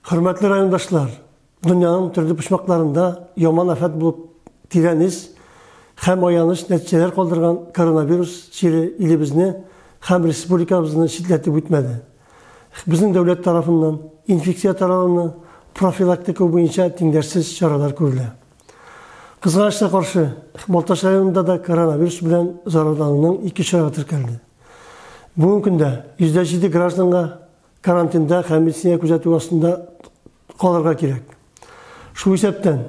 Хөрмәтле райондашлар, дөньяның төрле почмакларында яман афәт булып тирән эз һәм аяныч нәтиҗәләр калдырган коронавирус чире илебезне һәм республикабызны читләтеп үтмәде. Безнең дәүләт тарафыннан инфекция таралуны профилактика буенча тиңдәшсез чаралар күрелә. Кызганычка каршы, Балтач районында да коронавирус белән зарарлануның ике очрагы теркәлде. Бүгенге көндә 107 гражданга карантинда һәм медицина күзәтү астында калырга кирәк. Шул исәптән,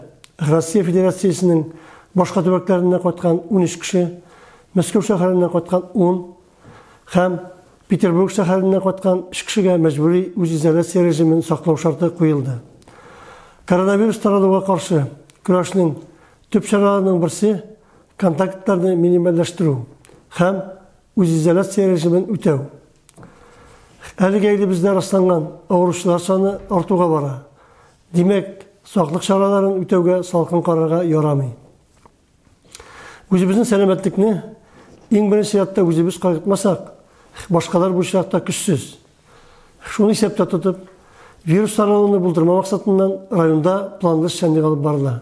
Россия Федерациясенең башка төбәкләреннән кайткан 13 кеше, Мәскәү шәһәреннән кайткан 10 һәм Петербург шәһәреннән кайткан 3 кешегә мәҗбүри үзизоляция режимын саклау шарты куелды. Коронавирус таралуга каршы көрәшнең төп чараларының берсе контактларны минимальләштерү һәм үзизоляция режимын үтәү. Әлегә илебездә расланган авыручылар саны артуга бара. Димәк, саклык чараларын үтәүгә салкын карарга ярамый. Үзебезнең сәламәтлекне иң беренче чиратта үзебез кайгыртмасак, башкалар бу очракта көчсез. Шуны исәптә тотып, вирус таралуны булдырмау максатыннан районда планлы эшчәнлек алып барыла.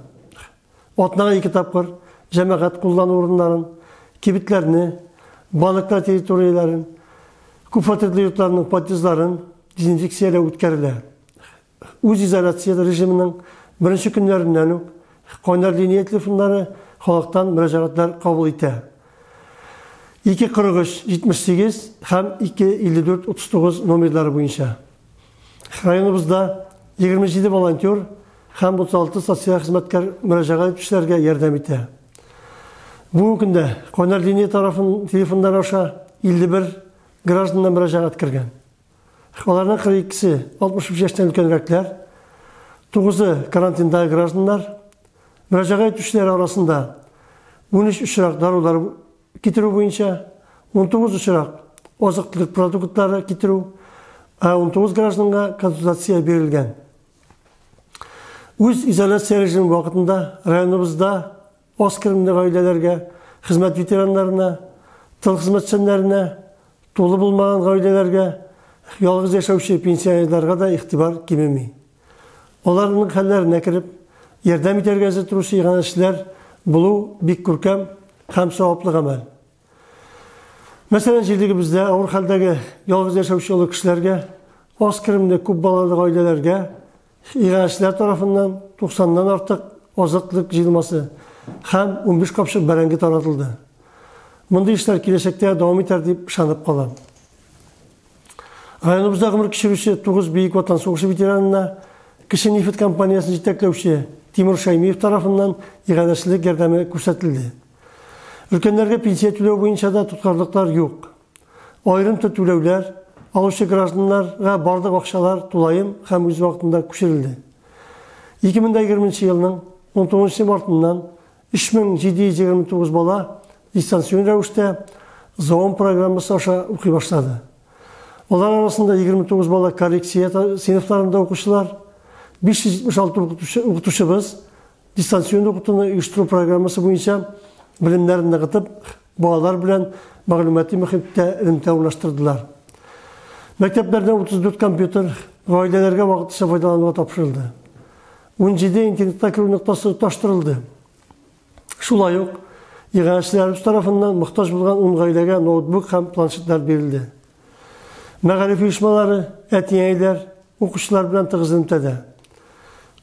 Атнага ике тапкыр җәмәгать куллану урыннарын, кибетләрне, банклар территорияләрен, күпфатирлы йортларның подъездларын дезинфекцияләү үткәрелә. Үзизоляция режимының беренче көннәреннән үк кайнар линия телефоннары халыктан мөрәҗәгатьләр кабул итә. 2 43 78 һәм 2 54 39 номерлары буенча. Районыбызда 27 волонтер һәм 36 социаль хезмәткәр мөрәҗәгать итүчеләргә ярдәм итә. Бүгенге көндә кайнар линия тарафын телефоннар аша 51 гражданнан мөрәҗәгать кергән. Аларның 42-се 65 яшьтән өлкәнрәкләр, 9-ы карантиндагы гражданнар. Мөрәҗәгать итүчеләр арасында 13 очрак дарулар китерү буенча, 19 очрак азык-төлек продуктлары китерү, ә 19 гражданга консультация бирелгән. Үз изоляция режимы вакытында районыбызда аз керемле гаиләләргә, хезмәт ветераннарына, тыл хезмәтчәннәренә, тулы булмаган гаиләләргә, ялгыз яшәүче пенсионерларга да игътибар кимеми. Аларның хәлләренә кереп, ярдәм итәргә әзер торучы иганәчеләр булу бик күркәм һәм саваплы гамәл. Мәсәлән, җирлегебездә авыр хәлдәге ялгыз яшәүче олы кешеләргә, аз керемле күп балалы гаиләләргә иганәчеләр тарафыннан 90-нан артык азык-төлек җыелмасы һәм 15 капчык бәрәңге таратылды. Мондый эшләр киләчәктә дәвам итәр дип ышанып калам. Районыбызда гомер кичерүче 9 Бөек Ватан сугышы ветеранына Кече нефть компаниясен җитәкләүче Тимур Шәймиев тарафыннан иганәчелек ярдәме күрсәтелде. Өлкәннәргә пенсия түләү буенча да тоткарлыклар юк. Аерым төр түләүләр алучы гражданнарга барлык акчалар тулаем һәм үз вакытында күчерелде. 2020 елның 19 мартыннан 3729 бала дистанцион рәвештә ЗООМ программасы аша укый башлады. Алар арасында 29 бала коррекция сыйныфларында укучылар, 576 укытучыбыз дистанцион укытуны оештыру программасы буенча белемнәрен ныгытып, балалар белән мәгълүмати мөхиттә элемтә урнаштырдылар. Мәктәпләрдә 34 компьютер гаиләләргә вакытлыча файдалануга тапшырылды. 17 интернетка керү ноктасы тоташтырылды. Шулай ук иганәчеләребез тарафыннан мохтаҗ булган 10 гаиләгә ноутбук һәм планшетлар бирелде. Мәгариф оешмалары, әти-әниләр, укучылар белән тыгыз элемтәдә.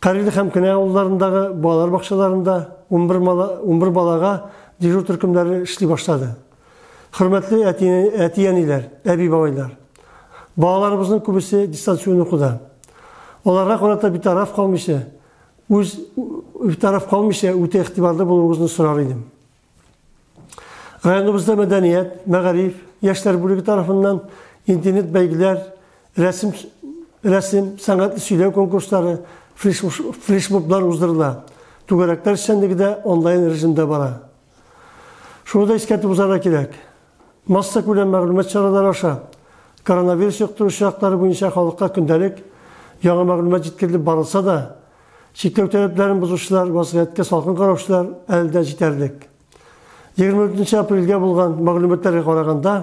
Кариле һәм Кенә авылларындагы балалар бакчаларында 11 балага дежур төркемнәре эшли башлады. Хөрмәтле әти-әниләр, әби-бабайлар! Балаларыбызның күбесе дистанцион укуда. Аларга карата битараф калмыйча, үз битараф калмыйча үтә игътибарлы булуыгызны сорар идем. Районыбызда мәдәният, мәгариф, яшьләр бүлеге тарафыннан интернет бәйгеләр, рәсем, рәсем, сәнгатьле сөйләү конкурслары, флешмоблар уздырыла. Түгәрәкләр эшчәнлеге дә онлайн режимда бара. Шуны да искәртеп узарга кирәк. Массакүләм мәгълүмат чаралары аша коронавирус йоктыру очраклары буенча халыкка көндәлек яңа мәгълүмат җиткерелеп барылса да, чикләү таләпләрен бозучылар, вазгыятькә салкын караучылар әле дә җитәрлек. 24 апрельгә булган мәгълүматларга караганда,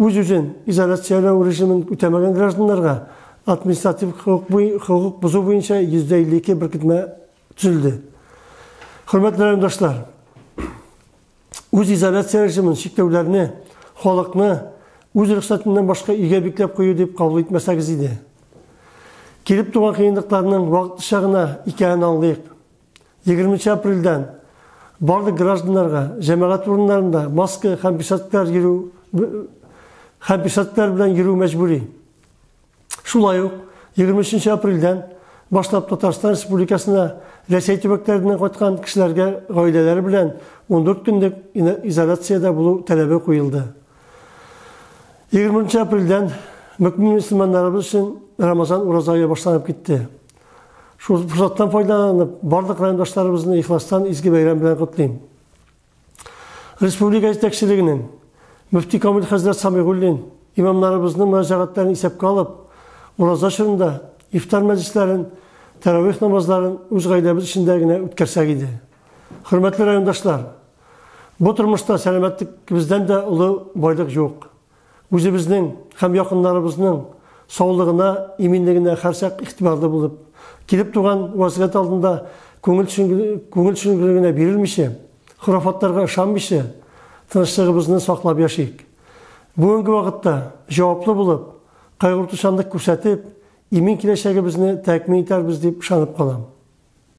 үз-үзен изоляцияләү режимын үтәмәгән гражданнарга административ хокук бозу буенча 152 беркетмә төзелде. Хөрмәтле райондашлар, үз изоляция режимын, чикләүләрне, халыкны үз рөхсәтеннән башка өйгә бикләп кую дип кабул итмәсәгез иде. Килеп туган кыенлыкларның вакытлыча гына икәнен аңлыйк. 20 апрельдән барлык гражданнарга җәмәгать урыннарында маска һәм перчаткалар йөрү һәм перчаткалар белән йөрү мәҗбүри. Шулай ук 23 апрельдән башлап Татарстан Республикасына Рәсәй төбәкләреннән кайткан кешеләргә гаиләләре белән 14 көнлек изоляциядә булу таләбе куелды. 20 апрельдән мөкмин мөселманнарыбыз өчен Рамазан ураза ае башланып китте. Шул форсаттан файдаланып, барлык райондашларыбызны ихластан изге бәйрәм белән котлыйм. Республика җитәкчелегенең мөфти Камил хәзрәт Самигуллин имамнарыбызның мөрәҗәгатьләрен исәпкә алып, ураза чорында ифтар мәҗлесләрен, тәравих намазларын үз гаиләбез эчендә генә үткәрсәк иде. Хөрмәтле райондашлар, бу тормышта сәламәтлегебездән дә олы байлык юк. Үзебезнең һәм якыннарыбызның саулыгына, иминлегенә һәрчак игътибарлы булып, килеп туган вазгыять алдында күңел күңел төшенкелегенә бирелмичә, хорафатларга ышанмыйча, тынычлыгыбызны саклап яшик. Бүгенге вакытта җаваплы булып, кайгыртучанлык күрсәтеп, имин киләчәгебезне тәэмин итәрбез дип ышанып калам.